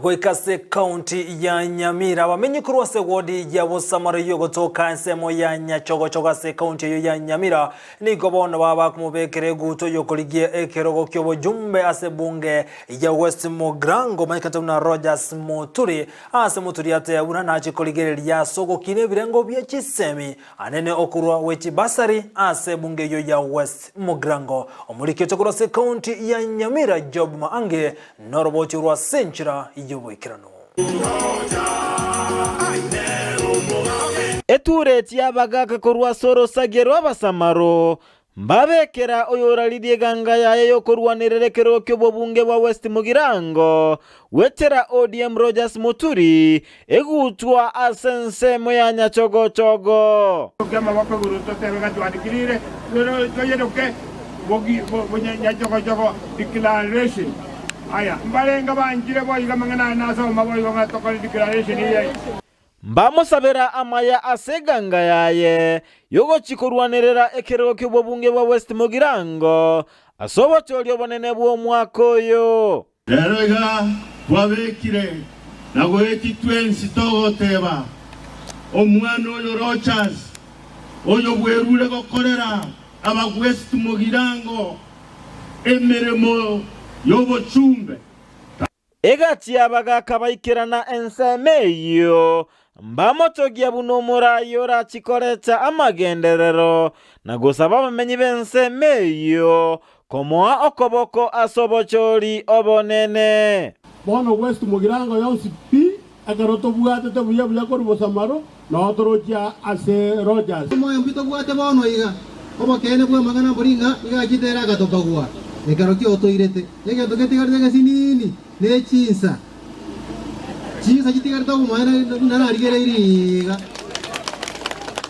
Goika ase ekaunti ya Nyamira, abamenyi korwa ase ewodi ya Bosamaro eyio egotoka ensemo ya Nyachogochogo ase ekaunti eyio ya Nyamira nigo bono baba bakomobekera eguto y'okorigia ekerogo ki'obojumbe ase ebunge ya West Mugirango omanyekete buna Rogers Muturi. Ase Muturi ateba buna nache korigereria ase ogokina ebirengo bie chisemi anene okorwa gwe chibasari ase ebunge eyio ya West Mugirango. Omoriki oito korwa ase ekaunti ya Nyamira Job Maange Noroboochi orwa ase enchera y'oboikeranu. Etureti y'abagaaka korwa ase orosagia rw'Abasamaro, mbabekera oyoraririe eganga yaye y'okorwanerera ekerogo ki'obobunge bwa West Mugirango, goetera ODM Rogers Muturi, egutwa ase ensemo ya Nyachogochogo. Toke amaboko igoro totebe ng'a twadikirire, toyeroke Nyachogochogo Declaration. Aya, mbarenge banchire boigo amang'ana aya nasoma boigo ng'a tokore declaration eye. Mbamosabera amaya ase eganga yaye y'ogochia korwanerera ekerogo ki'obobunge bwa West Mugirango ase obochori obonene bw'omwaka oyo. Rero iga twabekire na goetia twensi togoteba, Omwana oyo Rochas, oyo bwerure gokorera abagwest mogirango emeremo y'obochumbe. Egachia abagaaka baikerana ensemo eyio, mbamotogia buna omoraai orachie koreta amagenderero, na gosaba abamenyi b'ensemo eyio komoa okoboko ase obochori obonene. Bono West Mugirango yonsi pi, ekero tobwatete buya buya korwa Bosamaro, noo torochia ase Rogers. Omoyo mbi tobwate bono iga, obokeene bw'amang'ana mbori ng'a iga achete ere agatobagua ekero kiotoirete. Egento getigarete gesinini ne chinsa. Chinsa chitigarete obomaene buna narigereirie iga.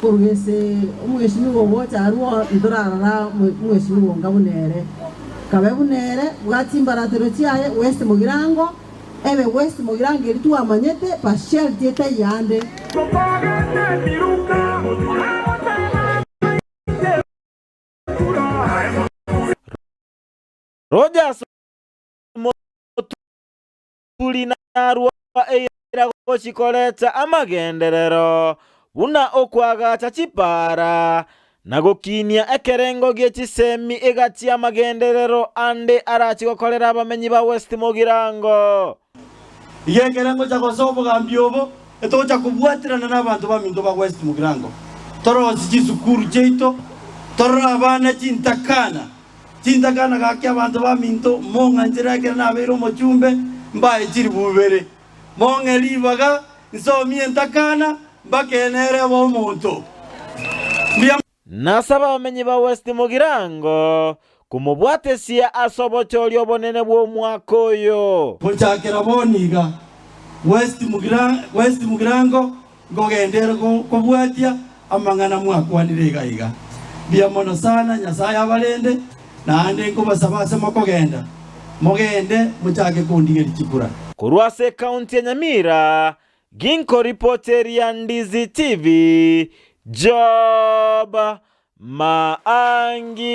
Korwa ase omweshimiwa ogocha arwo ntorarora omweshimiwa onga buna ere. Kabe buna ere, bwati chimbaratero chiaye, West Mugirango, ebe West Mugirango eria twamanyete, partiality etaiyo ande. Rogers Moturi narwo eira gochia koreta amagenderero buna okoagacha chipaara, na gokinia ekerengo gie chisemi egati y'amagenderero ande arachie gokorera abamenyi ba West Mugirango. Iga ekere ngocha gosoa obogambi obo, etogocha kobwaterana nabanto baminto ba West Mugirango, torosie chisukuru chiaito, torore abana chintakana. Chintakana gaki abanto baminto, mong'anchere ekero nabeire omochumbe, mbae chilifu ibere. Mong'e ribaga, nsomie entakana, mpaka nere ebe omonto. Mbuya. Nasaba abamenyi ba West Mugirango komobwatesia ase obochori obonene bw'omwaka oyo. Gochakera bono iga, West West Mugirango Nkogenda ere kobwatia amang'ana mwakwanire iga iga. Mbuya mono sana, Nyasae abarende, naende nkobasaba ase mokogenda, mogende mochake kondigeria chikura. Korwa ase ekaunti ya Nyamira, ginkoripoteria Ndizi TV, Job Maangi.